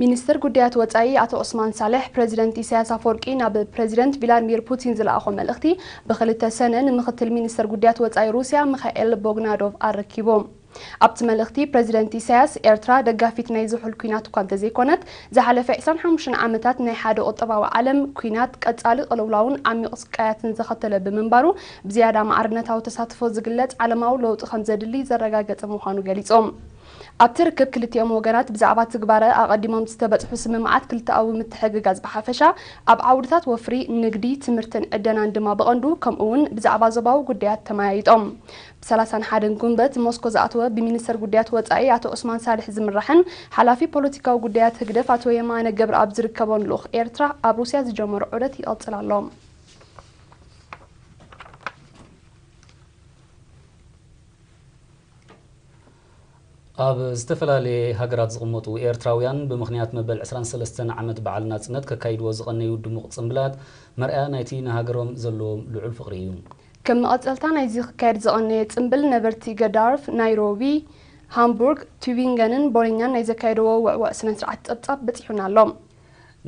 ሚኒስትር ጉዳያት ወጻኢ ኣቶ ዑስማን ሳልሕ፣ ፕረዚደንት ኢሳያስ ኣፈወርቂ ናብ ፕረዚደንት ቪላድሚር ፑቲን ዝለኣኾ መልእኽቲ፣ ብክልተ ሰነ ንምኽትል ሚኒስትር ጉዳያት ወጻኢ ሩስያ ሚኻኤል ቦግናዶቭ ኣረኪቡ። ኣብቲ መልእኽቲ፣ ፕረዚደንት ኢሳያስ፣ ኤርትራ ደጋፊት ናይ ዝሑል ኲናት እኳ እንተዘይኮነት፣ ዝሓለፈ ዕስራን ሓሙሽተን ዓመታት ናይ ሓደ ቁጠባዊ ዓለም ኲናት፣ ቀጻሊ ቅልውላውን ዓሚቕ ስቃያትን ዘኸተለ ብምንባሩ፣ ብዝያዳ ማዕርነታዊ ተሳትፎ ዝግለጽ ዓለማዊ ለውጢ ከም ዘድሊ ዘረጋገጸ ምዃኑ ገሊጾም። ኣብቲ ርክብ፣ ክልቲኦም ወገናት ብዛዕባ ትግባረ ኣቐዲሞም ዝተበጽሑ ስምምዓት ክልተኣዊ ምትሕግጋዝ ብሓፈሻ፣ ኣብ ዓውድታት ወፍሪ፣ ንግዲ፣ ትምህርትን ዕደናን ድማ ብቐንዱ፣ ከምኡ እውን ብዛዕባ ዞባዊ ጉዳያት ተመያይጦም። ብሰላሳን ሓደን ጉንበት ሞስኮ ዝኣተወ ብሚኒስተር ጉዳያት ወጻኢ ኣቶ ዑስማን ሳልሕ ዝምራሕን ሓላፊ ፖለቲካዊ ጉዳያት ህግደፍ ኣቶ የማነ ገብረኣብ ዝርከቦን ልኡኽ ኤርትራ ኣብ ሩስያ ዝጀመሮ ዑደት ይቐጽል ኣሎ። ኣብ ዝተፈላለየ ሃገራት ዝቕመጡ ኤርትራውያን ብምኽንያት መበል ዕስራን ሰለስተን ዓመት በዓል ናጽነት ከካይድዎ ዝቐነዩ ድሙቕ ጽምብላት መርኣያ ናይቲ ንሃገሮም ዘለዎም ልዑል ፍቕሪ እዩ። ከም መቐጸልታ ናይዚ ክካየድ ዝቐነየ ጽምብል፣ ነበርቲ ገዳርፍ፣ ናይሮቢ፣ ሃምቡርግ፣ ቱቢንገንን ቦሎኛን ናይ ዘካየድዎ ውዕውዕ ስነ ስርዓት ጸብጻብ በጺሑና ኣሎ።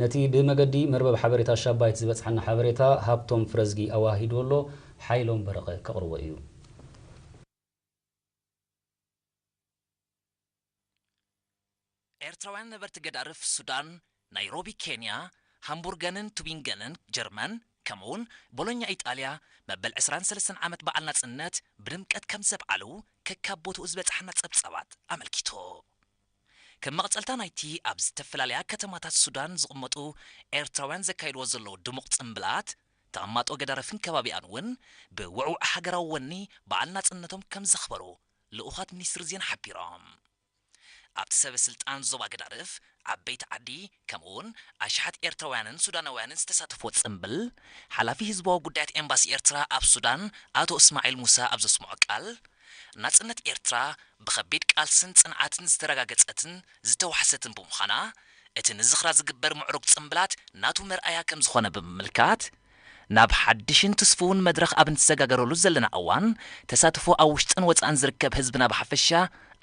ነቲ ብመገዲ መርበብ ሓበሬታ ሻባይት ዝበጽሓና ሓበሬታ፣ ሃብቶም ፍረዝጊ ኣዋሂድዎ ኣሎ፣ ሓይሎም በረቐ ከቕርቦ እዩ። ኤርትራውያን ነበርቲ ገዳርፍ ሱዳን፣ ናይሮቢ ኬንያ፣ ሃምቡርገንን ቱቢንገንን ጀርመን፣ ከምኡውን ቦሎኛ ኢጣልያ፣ መበል ዕስራን ሰለስተን ዓመት በዓል ናጽነት ብድምቀት ከም ዘብዓሉ ከካብ ቦትኡ ዝበጽሓና ጸብጻባት ኣመልኪቱ። ከም መቐጸልታ ናይቲ ኣብ ዝተፈላለያ ከተማታት ሱዳን ዝቕመጡ ኤርትራውያን ዘካይድዎ ዘለዉ ድሙቕ ጽምብላት፣ ተቐማጦ ገዳርፍን ከባቢኣን እውን ብውዕውዕ ሃገራዊ ወኒ በዓል ናጽነቶም ከም ዘኽበሩ ልኡኻት ሚኒስትሪ ዜና ሓቢሮም። ኣብቲ ሰበ ስልጣን ዞባ ገዳርፍ፣ ዓበይቲ ዓዲ፣ ከምኡውን ኣሽሓት ኤርትራውያንን ሱዳናውያንን ዝተሳተፍዎ ጽምብል፣ ሓላፊ ህዝባዊ ጉዳያት ኤምባሲ ኤርትራ ኣብ ሱዳን ኣቶ እስማዒል ሙሳ ኣብ ዘስምዖ ቃል፣ ናጽነት ኤርትራ ብኸቢድ ቃልስን ጽንዓትን ዝተረጋገጸትን ዝተዋሕሰትን ብምዃና፣ እቲ ንዝኽራ ዝግበር ምዕሩግ ጽምብላት ናቱ መርኣያ ከም ዝኾነ ብምምልካት፣ ናብ ሓድሽን ትስፉውን መድረኽ ኣብ እንትሰጋገረሉ ዘለና እዋን፣ ተሳትፎ ኣብ ውሽጥን ወጻእን ዝርከብ ህዝብና ብሓፈሻ፣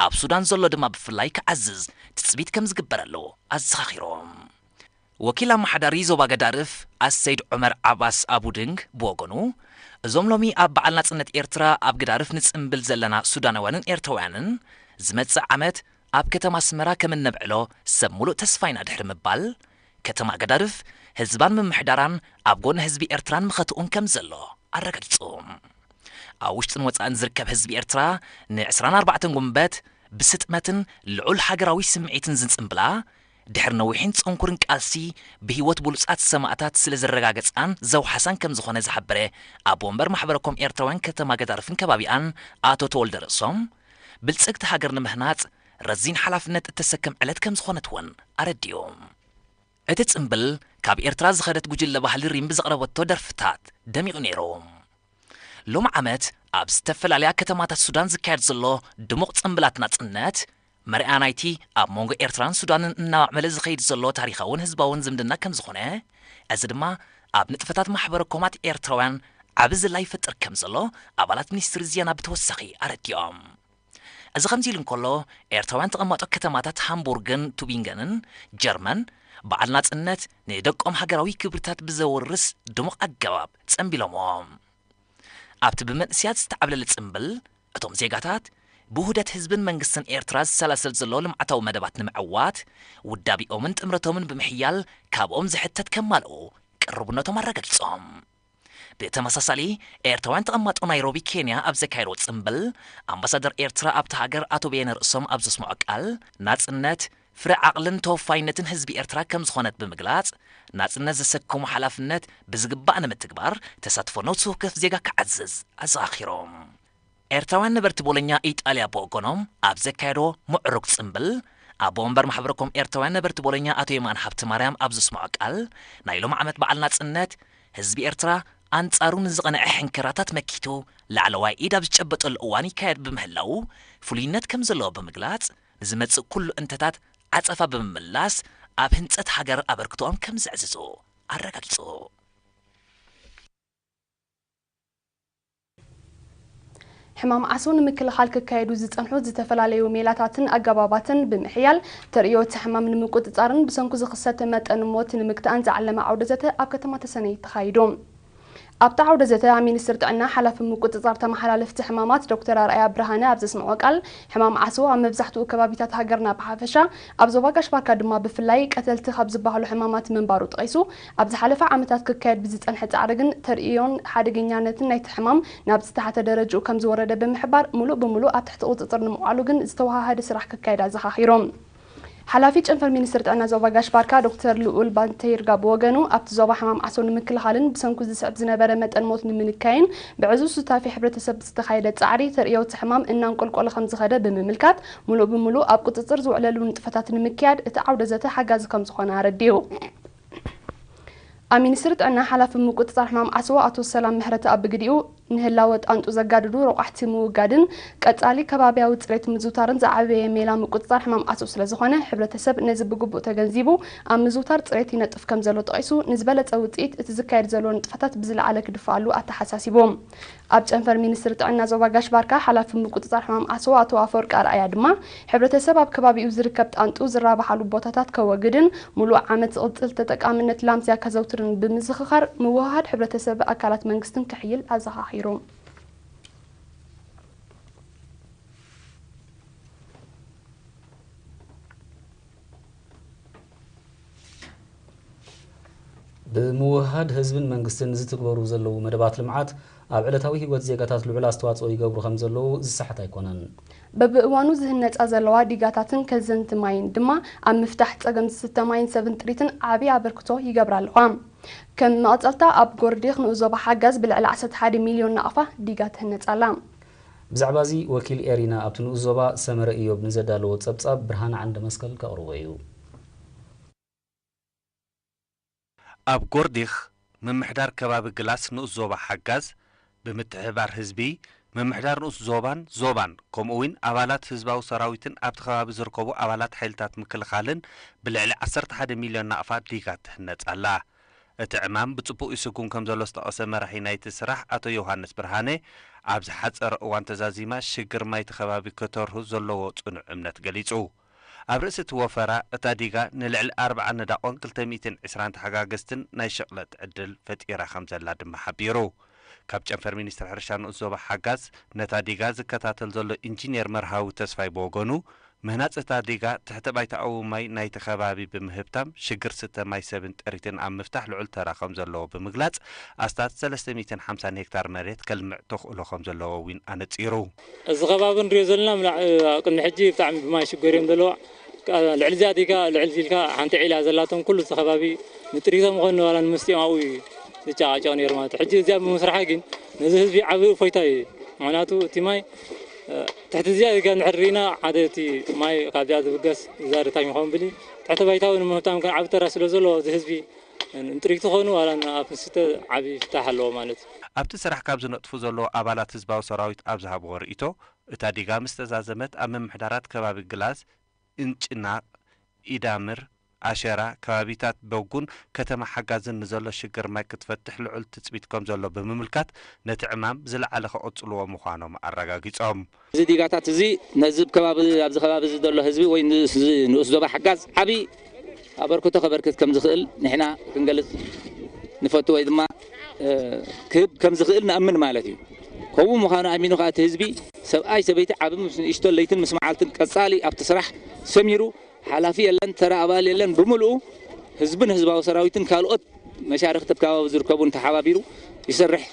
ኣብ ሱዳን ዘሎ ድማ ብፍላይ ክዓዝዝ ትጽቢት ከም ዝግበረሉ ኣዘኻኺሮም። ወኪል ኣመሓዳሪ ዞባ ገዳርፍ ኣሰይድ ዑመር ዓባስ ኣቡድንግ ብወገኑ፣ እዞም ሎሚ ኣብ በዓል ናጽነት ኤርትራ ኣብ ገዳርፍ ንጽምብል ዘለና ሱዳናውያንን ኤርትራውያንን፣ ዝመጽእ ዓመት ኣብ ከተማ ኣስመራ ከም እነብዕሎ ሰብ ሙሉእ ተስፋ ኢና ድሕሪ ምባል፣ ከተማ ገዳርፍ ህዝባን ምምሕዳራን ኣብ ጎኒ ህዝቢ ኤርትራን መኸትኡን ከም ዘሎ ኣረጋጊጹ። ኣብ ውሽጥን ወጻእን ዝርከብ ህዝቢ ኤርትራ ንዕስራን ኣርባዕተን ጉንበት ብስጥመትን ልዑል ሃገራዊ ስምዒትን ዝጽምብላ፣ ድሕሪ ነዊሕን ጽንኩርን ቃልሲ ብህይወት ብሉጻት ሰማእታት ስለ ዘረጋገጻን ዘውሓሳን ከም ዝኾነ ዝሓበረ ኣቦ ወንበር ማሕበረ ኮም ኤርትራውያን ከተማ ገዳርፍን ከባቢኣን ኣቶ ተወልደ ርእሶም፣ ብልጽግቲ ሃገር ንምህናጽ ረዚን ሓላፍነት እተሰክም ዕለት ከም ዝኾነት እውን ኣረዲኡ። እቲ ጽምብል ካብ ኤርትራ ዝኸደት ጉጅለ ባህሊ ሪም ብዘቕረበቶ ደርፍታት ደሚቑ ነይሩ። ሎሚ ዓመት ኣብ ዝተፈላለያ ከተማታት ሱዳን ዝካየድ ዘሎ ድሙቕ ጽምብላት ናጽነት፣ መርኣያ ናይቲ ኣብ መንጎ ኤርትራን ሱዳንን እናማዕበለ ዝኸይድ ዘሎ ታሪኻውን ህዝባውን ዝምድና ከም ዝኾነ፣ እዚ ድማ ኣብ ንጥፈታት ማሕበረ ኮማት ኤርትራውያን ዓቢ ዝላ ይፈጥር ከም ዘሎ ኣባላት ሚኒስትሪ ዜና ብተወሳኺ ኣረዲኦም። እዚ ከምዚ ኢሉ እንከሎ፣ ኤርትራውያን ተቐማጦ ከተማታት ሃምቡርግን ቱቢንገንን ጀርመን፣ በዓል ናጽነት ንደቆም ሃገራዊ ክብርታት ብዘወርስ ድሙቕ ኣገባብ ጸምቢሎምዎ። ኣብቲ ብመንእሰያት ዝተዓብለለ ጽምብል፣ እቶም ዜጋታት ብውህደት ህዝብን መንግስትን ኤርትራ ዝሰላሰል ዘሎ ልምዓታዊ መደባት ንምዕዋት፣ ውዳቤኦምን ጥምረቶምን ብምሕያል ካብኦም ዝሕተት ከማልኡ ቅርብነቶም ኣረጋጊጾም። ብተመሳሳሊ፣ ኤርትራውያን ተቐማጦ ናይሮቢ ኬንያ ኣብ ዘካየድዎ ጽምብል፣ ኣምባሳደር ኤርትራ ኣብታ ሃገር ኣቶ በየነ ርእሶም ኣብ ዘስምዖ ቃል፣ ናጽነት ፍረ ዓቕልን ተወፋይነትን ህዝቢ ኤርትራ ከም ዝኾነት ብምግላጽ፣ ናጽነት ዘሰከሞ ሓላፍነት ብዝግባእ ንምትግባር ተሳትፎ ነፍሲ ወከፍ ዜጋ ክዓዝዝ ኣዘኻኺሮም። ኤርትራውያን ነበርቲ ቦሎኛ ኢጣልያ ብወገኖም ኣብ ዘካየድዎ ምዕሩግ ጽምብል፣ ኣቦ ወንበር ማሕበረ ኮም ኤርትራውያን ነበርቲ ቦሎኛ ኣቶ የማነ ሃብተማርያም ኣብ ዘስምዖ ቃል፣ ናይ ሎሚ ዓመት በዓል ናጽነት ህዝቢ ኤርትራ ኣንጻሩ ንዝቐንዐ ሕንከራታት መኪቱ ላዕለዋይ ኢድ ኣብ ዝጨበጠሉ እዋን ይካየድ ብምህላዉ፣ ፍሉይነት ከም ዘለዎ ብምግላጽ፣ ንዝመጽእ ኩሉ እንተታት ዓጸፋ ብምምላስ ኣብ ህንጸት ሃገር ኣበርክቶኦም ከም ዘዕዝዙ ኣረጋጊጹ። ሕማም ዓሶ ንምክልኻል ክካየዱ ዝጸንሑ ዝተፈላለዩ ሜላታትን ኣገባባትን ብምሕያል፣ ተርእዮ እቲ ሕማም ንምቁጽጻርን ብሰንኩ ዝኽሰት መጠን ሞት ንምግታእን ዝዓለመ ዓውደ ዘተ ኣብ ከተማ ተሰነይ ተኻይዱ። ኣብቲ ዓውደ ዘተ ኣብ ሚኒስትር ጥዕና ሓላፊ ምቁጽጻር ተመሓላለፍቲ ሕማማት ዶክተር ኣርኣያ ብርሃነ ኣብ ዘስምዖ ቃል፣ ሕማም ዓሶ ኣብ መብዛሕትኡ ከባቢታት ሃገርና ብሓፈሻ፣ ኣብ ዞባ ጋሽ ባርካ ድማ ብፍላይ ቀተልቲ ካብ ዝበሃሉ ሕማማት ምንባሩ ጠቒሱ፣ ኣብ ዝሓለፈ ዓመታት ክካየድ ብዝጸንሐ ጻዕሪ ግን ተርእዮን ሓደገኛነትን ናይቲ ሕማም ናብ ዝተሓተ ደረጅኡ ከም ዝወረደ ብምሕባር፣ ሙሉእ ብሙሉእ ኣብ ትሕቲ ቁጽጽር ንምውዓሉ ግን ዝተወሃሃደ ስራሕ ክካየድ ኣዘኻኺሩ። ሓላፊ ጨንፈር ሚኒስትር ጥዕና ዞባ ጋሽ ባርካ ዶክተር ልኡል ባንተይርጋ ብወገኑ፣ ኣብቲ ዞባ ሕማም ዓሶ ንምክልኻልን ብሰንኩ ዝስዕብ ዝነበረ መጠን ሞት ንምንካይን ብዕዙዝ ሱታፌ ሕብረተሰብ ዝተኻየደ ጻዕሪ ተርእዮ እቲ ሕማም እናንቆልቆለ ከም ዝኸደ ብምምልካት፣ ሙሉእ ብሙሉእ ኣብ ቁጽጽር ዝውዕለሉ ንጥፈታት ንምክያድ እቲ ዓውደ ዘተ ሓጋዚ ከም ዝኾነ ኣረዲኡ። ኣብ ሚኒስትሪ ጥዕና ሓላፊ ምቁጽጻር ሕማም ዓሶ ኣቶ ሰላም ምሕረት ኣብ ብግዲኡ፣ ንህላወ ጣንጡ ዘጋድዱ ረቋሕቲ ምውጋድን ቀጻሊ ከባብያዊ ጽሬት ምዝውታርን ዝዓበየ ሜላ ምቁጽጻር ሕማም ዓሶ ስለ ዝኾነ፣ ሕብረተሰብ ነዚ ብግቡእ ተገንዚቡ ኣብ ምዝውታር ጽሬት ይነጥፍ ከም ዘሎ ጠቒሱ፣ ንዝበለጸ ውጽኢት እቲ ዝካየድ ዘሎ ንጥፈታት ብዝለዓለ ክድፍኣሉ ኣተሓሳሲቡ። ኣብ ጨንፈር ሚኒስትሪ ጥዕና ዞባ ጋሽ ባርካ ሓላፊ ምቁጽጻር ሕማም ዓሶ ኣቶ ኣፈወርቂ ኣርኣያ ድማ፣ ሕብረተሰብ ኣብ ከባቢኡ ዝርከብ ጣንጡ ዝራብሓሉ ቦታታት ከወግድን፣ ሙሉእ ዓመት ዝቕጽል ተጠቃምነት ላምስያ ከዘውትርን ብምዝኽኻር፣ ምውህሃድ ሕብረተሰብ ኣካላት መንግስትን ክሕይል ኣዘኻኺሩ። ብምውህሃድ ህዝብን መንግስትን ዝትግበሩ ዘለዉ መደባት ልምዓት ኣብ ዕለታዊ ህይወት ዜጋታት ልዑል ኣስተዋፅኦ ይገብሩ ከም ዘለዉ ዝሰሓት ኣይኮነን። በብእዋኑ ዝህነፃ ዘለዋ ዲጋታትን ከዘንቲ ማይን ድማ ኣብ ምፍታሕ ፀገም ዝስተ ማይን ሰብን ጥሪትን ዓብዪ ኣበርክቶ ይገብራ ኣለዋ። ከም መቐፀልታ ኣብ ጎርዲኽ ንኡስ ዞባ ሓጋዝ ብልዕሊ ዓሰርተ ሓደ ሚልዮን ናቕፋ ዲጋ ትህነፅ ኣላ። ብዛዕባ እዚ ወኪል ኤሪና ኣብቲ ንኡስ ዞባ ሰመረ ኢዮብ ንዘዳለዎ ፀብፃብ ብርሃነ ዓንደ መስቀል ከቕርቦ እዩ። ኣብ ጎርዲኽ ምምሕዳር ከባቢ ግላስ ንኡስ ዞባ ሓጋዝ ብምትሕብባር ህዝቢ ምምሕዳር ንኡስ ዞባን ዞባን ከምኡ እውን ኣባላት ህዝባዊ ሰራዊትን ኣብቲ ከባቢ ዝርከቡ ኣባላት ሓይልታት ምክልኻልን ብልዕሊ ዓሰርተ ሓደ ሚልዮን ናቕፋ ዲጋ ትህነጽ ኣላ። እቲ ዕማም ብጽቡቕ ይስጉም ከም ዘሎ ዝጠቐሰ መራሒ ናይቲ ስራሕ ኣቶ ዮሃንስ ብርሃነ፣ ኣብ ዝሓጸረ እዋን ተዛዚማ ሽግር ማይቲ ከባቢ ከተርሁ ዘለዎ ጽኑዕ እምነት ገሊጹ። ኣብ ርእሲ እቲ ወፈራ፣ እታ ዲጋ ንልዕሊ ኣርብዓ ንዳቖን ክልተ ሚእትን ዕስራን ተሓጋገዝትን ናይ ሽቕለት ዕድል ፈጢራ ከም ዘላ ድማ ሓቢሩ። ካብ ጨንፈር ሚኒስትሪ ሕርሻ ንኡስ ዞባ ሓጋዝ ነታ ዲጋ ዝከታተል ዘሎ ኢንጂነር መርሃዊ ተስፋይ ብወገኑ፣ ምህናጽ እታ ዲጋ ትሕተ ባይታኣዊ ማይ ናይቲ ከባቢ ብምህብታም ሽግር ስተ ማይ ሰብን ጥሪትን ኣብ ምፍታሕ ልዑል ተራ ከም ዘለዎ ብምግላጽ፣ ኣስታት ሰለስተ ሚእትን ሓምሳን ሄክታር መሬት ከልምዕ ተኽእሎ ከም ዘለዎ እውን ኣነጺሩ። እዚ ከባቢ ንሪኦ ዘለና ምና-፣ ኣብ ቅድሚ ሕጂ ብጣዕሚ ብማይ ሽገር እዮም ዘለዋ። ልዕሊ እዚኣ ዲጋ ልዕል ኢልካ ሓንቲ ዒላ ዘላቶም ኩሉ እቲ ከባቢ ንጥሪቶም ይኾኑ ዋላ ንምስቲኦም ኣብኡ እዩ ዝጨቃጨቕ ነይሩ ማለት እዩ። ሕጂ እዚኣ ብምስራሓ ግን ነዚ ህዝቢ ዓቢ እፎይታ እዩ። ምኽንያቱ እቲ ማይ፣ እ፣ ትሕቲ እዚኣ ዲጋ እንድሕር ርኢና ሓደ እቲ ማይ ካብዚኣ ዝብገስ እዛ ርታኝ ይኸውን ብሊ ትሕተ ባይታዊ ንምህብታም ግን ዓቢ ተራ ስለ ዘለዎ እዚ ህዝቢ ንጥሪቱ ኾኑ ዋላ ንኣፍ ንስተ ዓቢ ፍታሕ ኣለዎ ማለት እዩ። ኣብቲ ስራሕ ካብ ዝነጥፉ ዘለዉ ኣባላት ህዝባዊ ሰራዊት ኣብ ዝሃብዎ ርእይቶ፣ እታ ዲጋ ምስ ተዛዘመት ኣብ ምምሕዳራት ከባቢ ግላዝ፣ እንጭናቕ፣ ኢዳምር፣ ኣሸራ፣ ከባቢታት በጉን ከተማ ሓጋዝን ንዘሎ ሽግር ማይ ክትፈትሕ ልዑል ትጽቢት ከም ዘሎ ብምምልካት፣ ነቲ ዕማም ብዝለዓለ ክቕጽልዎ ምዃኖም ኣረጋጊጾም። እዚ ዲጋታት እዚ ነዚ ከባቢ፣ ኣብዚ ከባቢ እዚ ዘሎ ህዝቢ ወይ ንስ-፣ ንኡስ ዞባ ሓጋዝ ዓቢ ኣበርክቶ ከበርክት ከም ዝኽእል ንሕና ክንገልጽ ንፈቱ ወይ ድማ፣ እ፣ ክህብ ከም ዝኽእል ንኣምን ማለት እዩ። ከምኡ ምዃኑ ኣሚኑ ከኣ እቲ ህዝቢ ሰብኣይ ሰበይቲ ዓቢ ምስ ንእሽቶ ለይትን ምስ መዓልትን ቀጻሊ ኣብቲ ስራሕ ሰሚሩ ሓላፊ የለን፣ ተራ ኣባል የለን፣ ብምልኡ ህዝብን ህዝባዊ ሰራዊትን ካልኦት መሻርኽቲ ኣብ ከባቢ ዝርከቡን ተሓባቢሩ ይሰርሕ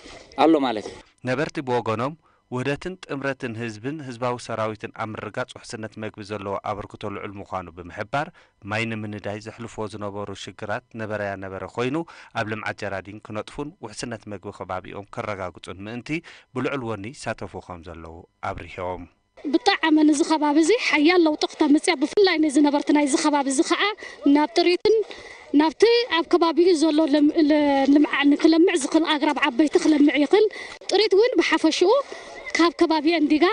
ኣሎ ማለት እዩ። ነበርቲ ብወገኖም፣ ውህደትን ጥምረትን ህዝብን ህዝባዊ ሰራዊትን ኣብ ምርጋጽ ውሕስነት መግቢ ዘለዎ ኣበርክቶ ልዑል ምዃኑ ብምሕባር፣ ማይ ንምንዳይ ዘሕልፍዎ ዝነበሩ ሽግራት ነበረያ ነበረ ኮይኑ፣ ኣብ ልምዓት ጀራዲን ክነጥፉን ውሕስነት መግቢ ከባቢኦም ከረጋግጹን ምእንቲ ብልዑል ወኒ ይሳተፉ ከም ዘለዉ ኣብሪሆም። ብጣዕሚ ንዚ ከባቢ እዚ ሓያል ለውጢ ክተምፅእ እያ። ብፍላይ ነዚ ነበርቲ ናይዚ ከባቢ እዚ ከዓ ናብ ጥሪትን ናብቲ ኣብ ከባቢኡ ዘሎ ለም-፣ ለ-፣ ልምዓ-፣ ንክለምዕ ዝኽእል ኣግራብ ዓበይቲ ክለምዕ ይኽእል። ጥሪት እውን ብሓፈሽኡ ካብ ከባቢአን ዲጋ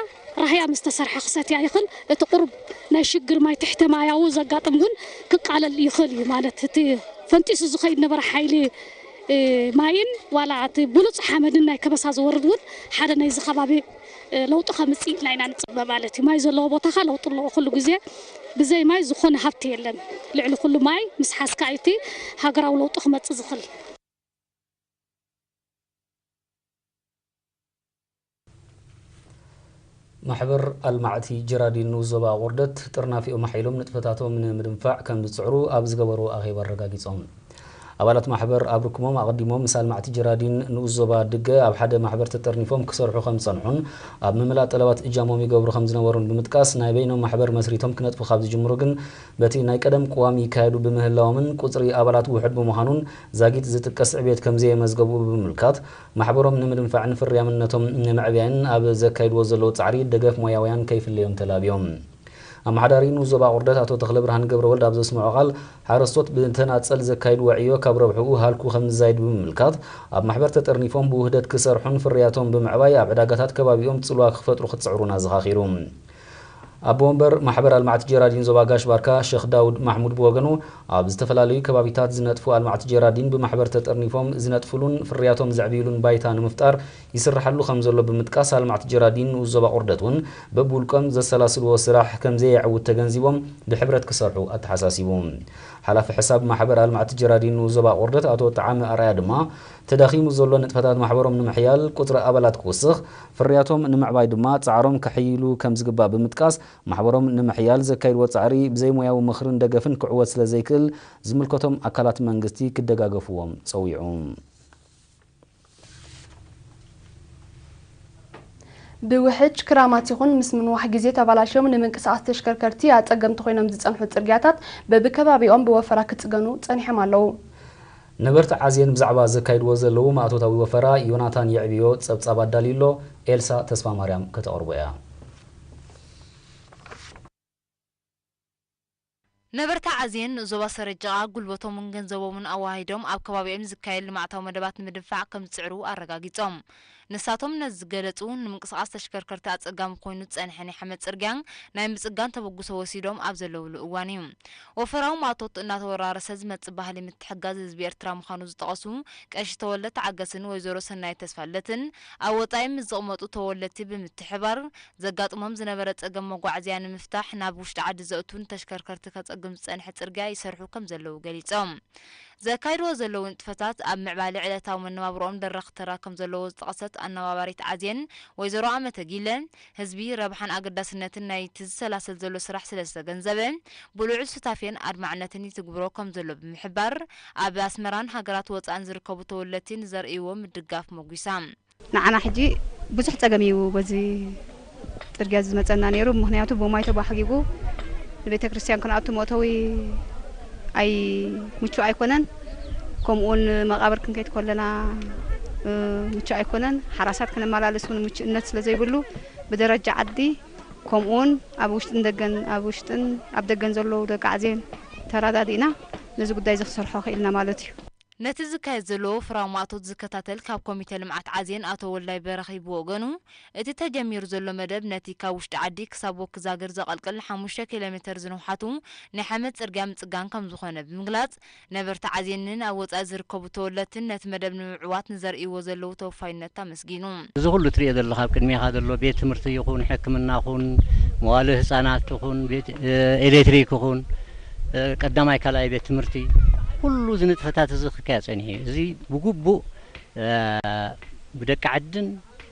ራህያ ምስ ተሰርሐ ክሰትያ ይኽእል። እቲ ቁሩብ ናይ ሽግር ማይ ትሕተ ማያዊ ዘጋጥም እውን ክቃለል ይኽእል እዩ። ማለት እቲ ፈንጢሱ ዝኸይድ ነበረ ሓይሊ፣ እ፣ ማይን ዋላ እቲ ብሉፅ ሓመድን ናይ ከበሳ ዝወርድ እውን ሓደ ናይዚ ከባቢ ለውጢ ከምፅእ ኢልና ኢና ንፅበ ማለት እዩ። ማይ ዘለዎ ቦታኻ ለውጢ ኣለዎ። ኩሉ ግዜ ብዘይ ማይ ዝኾነ ሃብቲ የለን። ልዕሊ ኩሉ ማይ ምስ ሓዝካ እዩ እቲ ሃገራዊ ለውጢ ክመፅእ ዝኽእል። ማሕበር ኣልማዕቲ ጀራዲን ንኡስ ዞባ ኣቑርደት ጥርናፊኦም ኣሓይሎም ንጥፈታቶም ንምድንፋዕ ከም ዝፅዕሩ ኣብ ዝገበርዎ ኣኼባ ኣረጋጊፆም። ኣባላት ማሕበር ኣብ ርክቦም ኣቐዲሞም ምስ ኣልማዕቲ ጀራዲን ንኡስ ዞባ ድገ ኣብ ሓደ ማሕበር ተጠርኒፎም ክሰርሑ ከም ዝፀንሑን ኣብ ምምላእ ጠለባት እጃሞም ይገብሩ ከም ዝነበሩን ብምጥቃስ ናይ በይኖም ማሕበር መስሪቶም ክነጥፉ ካብ ዝጅምሩ ግን በቲ ናይ ቀደም ቅዋም ይካየዱ ብምህላዎምን ቁፅሪ ኣባላት ውሑድ ብምዃኑን ዛጊት ዝጥቀስ ዕቤት ከም ዘየመዝገቡ ብምምልካት ማሕበሮም ንምድንፋዕን ፍርያምነቶም ንምዕብያይን ኣብ ዘካይድዎ ዘለዉ ፃዕሪ ደገፍ ሞያውያን ከይፍለዮም ተላብዮም። ኣመሓዳሪ ንኡስ ዞባ ቁርደት ኣቶ ተኽለብርሃን ገብረወልድ ኣብ ዘስምዖ ቃል ሓረስቶት ብተናፀል ዘካይድዎ ዕዮ ካብ ረብሕኡ ሃልኩ ከም ዝዛይድ ብምምልካት ኣብ ማሕበር ተጠርኒፎም ብውህደት ክሰርሑን ፍርያቶም ብምዕባይ ኣብ ዕዳጋታት ከባቢኦም ፅልዋ ክፈጥሩ ክፅዕሩን ኣዘኻኺሩ። ኣቦ ወንበር ማሕበር ኣልማዕቲ ጀራዲን ዞባ ጋሽ ባርካ ሸኽ ዳውድ ማሕሙድ ብወገኑ ኣብ ዝተፈላለዩ ከባቢታት ዝነጥፉ ኣልማዕቲ ጀራዲን ብማሕበር ተጠርኒፎም ዝነጥፍሉን ፍርያቶም ዘዕብይሉን ባይታ ንምፍጣር ይስርሓሉ ከም ዘሎ ብምጥቃስ ኣልማዕቲ ጀራዲን ንኡስ ዞባ ቁርደት እውን በብውልቆም ዘሰላስልዎ ስራሕ ከም ዘየዕውት ተገንዚቦም ብሕብረት ክሰርሑ ኣተሓሳሲቡ። ሓላፊ ሕሳብ ማሕበር ኣልማዕቲ ጀራዲን ንኡስ ዞባ ቁርደት ኣቶ ጠዓመ ኣርኣያ ድማ ተዳኺሙ ዘሎ ንጥፈታት ማሕበሮም ንምሕያል ቁፅሪ ኣባላት ክውስኽ ፍርያቶም ንምዕባይ ድማ ፃዕሮም ከሕይሉ ከም ዝግባእ ብምጥቃስ ማሕበሮም ንምሕያል ዘካይድዎ ፃዕሪ ብዘይሞያዊ ምኽርን ደገፍን ክዕወት ስለ ዘይክእል ዝምልከቶም ኣካላት መንግስቲ ክደጋገፍዎም ፀዊዑ። ብውሕጅ ክራማት ይኹን ምስ ምንዋሕ ግዜ ተባላሽዮም ንምንቅስቓስ ተሽከርከርቲ ኣፀገምቲ ኮይኖም ዝፀንሑ ፅርግያታት በብከባቢኦም ብወፈራ ክፅገኑ ፀኒሖም ኣለዉ። ነበርቲ ዓዜን ብዛዕባ ዘካይድዎ ዘለዉ ማእቶታዊ ወፈራ ዮናታን የዕብዮ ፀብፃብ ኣዳልዩ ኣሎ። ኤልሳ ተስፋማርያም ከተቕርቦ እያ። ነበርቲ ዓዜን ንዞባ ሰረጀቓ ጉልበቶምን ገንዘቦምን ኣዋሂዶም ኣብ ከባቢኦም ዝካየድ ልምዓታዊ መደባት ንምድንፋዕ ከም ዝፅዕሩ ኣረጋጊፆም። ንሳቶም ነዚ ዝገለፁ፣ ንምንቅስቓስ ተሽከርከርቲ ኣፀጋሚ ኮይኑ ዝፀንሐ ናይ ሓመድ ፅርግያን ናይ ምፅጋን ተበግሶ ወሲዶም ኣብ ዘለውሉ እዋን እዩ። ወፈራዊ ማእቶት እናተወራረሰ ዝመፅእ ባህሊ ምትሕጋዝ ህዝቢ ኤርትራ ምዃኑ ዝጠቐሱ ቀሺ ተወልደ ተዓገስን ወይዘሮ ሰናይት ተስፋለትን፣ ኣብ ወፃኢ ምስ ዝቕመጡ ተወለድቲ ብምትሕባር ዘጋጥሞም ዝነበረ ፀገም መጓዓዝያ ንምፍታሕ ናብ ውሽጢ ዓዲ ዘእቱን ተሽከርከርቲ ከፀግም ዝፀንሐ ፅርግያ ይሰርሑ ከም ዘለዉ ገሊፆም። ዘካይድዎ ዘለዉ ንጥፈታት ኣብ ምዕባለ ዕለታዊ መነባብሮኦም ደራኺ ተራ ከም ዘለዎ ዝጠቐሰት ኣነባባሪት ዓዜን ወይዘሮ ኣመተ ጊለ፣ ህዝቢ ረብሓን ኣገዳስነትን ናይቲ ዝሰላሰል ዘሎ ስራሕ ስለ ዝተገንዘበ፣ ብልዑል ሱታፌን ኣድማዕነትን ይትግብሮ ከም ዘሎ ብምሕባር፣ ኣብ ኣስመራን ሃገራት ወፃእን ዝርከቡ ተወለድቲ ንዘርእይዎ ምድግጋፍ ሞጒሳ። ንዓና ሕጂ ብዙሕ ጸገም እዩ በዚ ጽርግያ እዚ ዝመጸና ነይሩ። ምኽንያቱ ብማይ ተባሕጊጉ ንቤተ ክርስቲያን ክንኣቱ መእተዊ ኣይ ምቹእ ኣይኮነን። ከምኡውን መቓብር ክንከይድ ከለና ምቹእ ኣይኮነን። ሓራሳት ክነመላልስ እውን ምቹእነት ስለ ዘይብሉ ብደረጃ ዓዲ ከምኡውን ኣብ ውሽጥን ደገን ኣብ ውሽጥን ኣብ ደገን ዘለዉ ደቂ ዓዜን ተረዳዲእና ነዚ ጉዳይ እዚ ክሰርሖ ክኢልና ማለት እዩ። ነቲ ዝካየድ ዘሎ ወፍራዊ ማእቶት ዝከታተል ካብ ኮሚተ ልምዓት ዓዜን ኣቶ ወልዳይ በረኺ ብወገኑ፣ እቲ ተጀሚሩ ዘሎ መደብ ነቲ ካብ ውሽጢ ዓዲ ክሳብ ወኪ ዛግር ዘቐልቅል ሓሙሽተ ኪሎ ሜተር ዝንውሓቱ ናይ ሓመድ ጽርግያ ምጽጋን ከምዝኾነ ብምግላጽ፣ ነበርቲ ዓዜንን ኣብ ወጻኢ ዝርከቡ ተወለድትን ነቲ መደብ ንምዕዋት ንዘርእይዎ ዘለዉ ተወፋይነት ኣመስጊኑ። እዚ ኩሉ ትሪኦ ዘለኻ ኣብ ቅድሜኻ ዘሎ ቤት ትምህርቲ ይኹን ሕክምና ኹን መዋለ ህፃናት ኹን ኤሌክትሪክ ኹን ቀዳማይ ካልኣይ ቤት ትምህርቲ ኩሉ እዚ ንጥፈታት እዚ ክካየድ ፀኒሑ እዩ። እዚ ብግቡእ ብደቂ ዓድን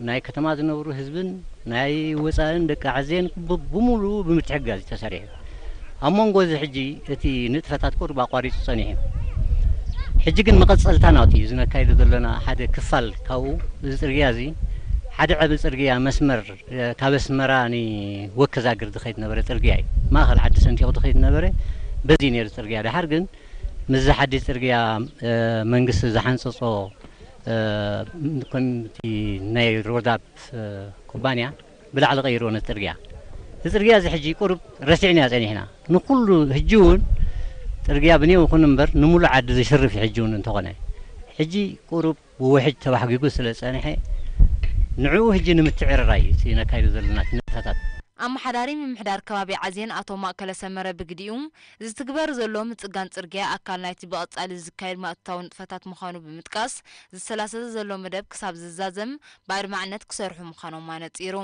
ናይ ከተማ ዝነብሩ ህዝብን ናይ ወፃእን ደቂ ዓዜን ብሙሉኡ ብምትሕግጋዝ እዩ ተሰሪሑ። ኣብ መንጎ እዚ ሕጂ እቲ ንጥፈታት ቁሩብ ኣቋሪፁ ፀኒሑ እዩ። ሕጂ ግን መቐፀልታ ናውቲ እዩ ዝነካይዶ ዘለና ሓደ ክፋል ካብኡ እዚ ፅርግያ እዚ ሓደ ዓቢ ፅርግያ መስመር ካብ ኣስመራ ንወከዛግር ዝኸይድ ነበረ ፅርግያ እዩ። ማእኸል ዓዲ ሰንጢቑ ዝኸይድ ነበረ በዚ ነይሩ ፅርግያ። ደሓር ግን ምስዚ ሓድሽ ፅርግያ መንግስቲ ዝሓንፀፆ ከምቲ ናይ ሮዳፕ ኩባንያ ብላዕሊ ቀይርዎ ነቲ ፅርግያ። እዚ ፅርግያ እዚ ሕጂ ቁሩብ ረሲዕናዮ ፀኒሕና። ንኩሉ ሕጂ እውን ፅርግያ ብንየው ይኹን እምበር ንሙሉእ ዓዲ ዝሽርፍ እዩ ሕጂ እውን እንተኾነ። ሕጂ ቁሩብ ብውሕጅ ተባሕጊጉ ስለ ዝፀንሐ ንዕኡ ሕጂ ንምትዕርራይ እዩ እቲ ነካይዶ ዘለና እቲ ንጥፈታት። ኣመሓዳሪ ምምሕዳር ከባቢ ዓዜን ኣቶ ማእከለ ሰመረ ብግዲኡ፣ ዝትግበር ዘሎ ምጽጋን ጽርግያ ኣካል ናይቲ ብቐጻሊ ዝካየድ ማእቶታዊ ንጥፈታት ምዃኑ ብምጥቃስ፣ ዝሰላሰለ ዘሎ መደብ ክሳብ ዝዛዘም ብኣድማዕነት ክሰርሑ ምዃኖም ኣነጺሩ።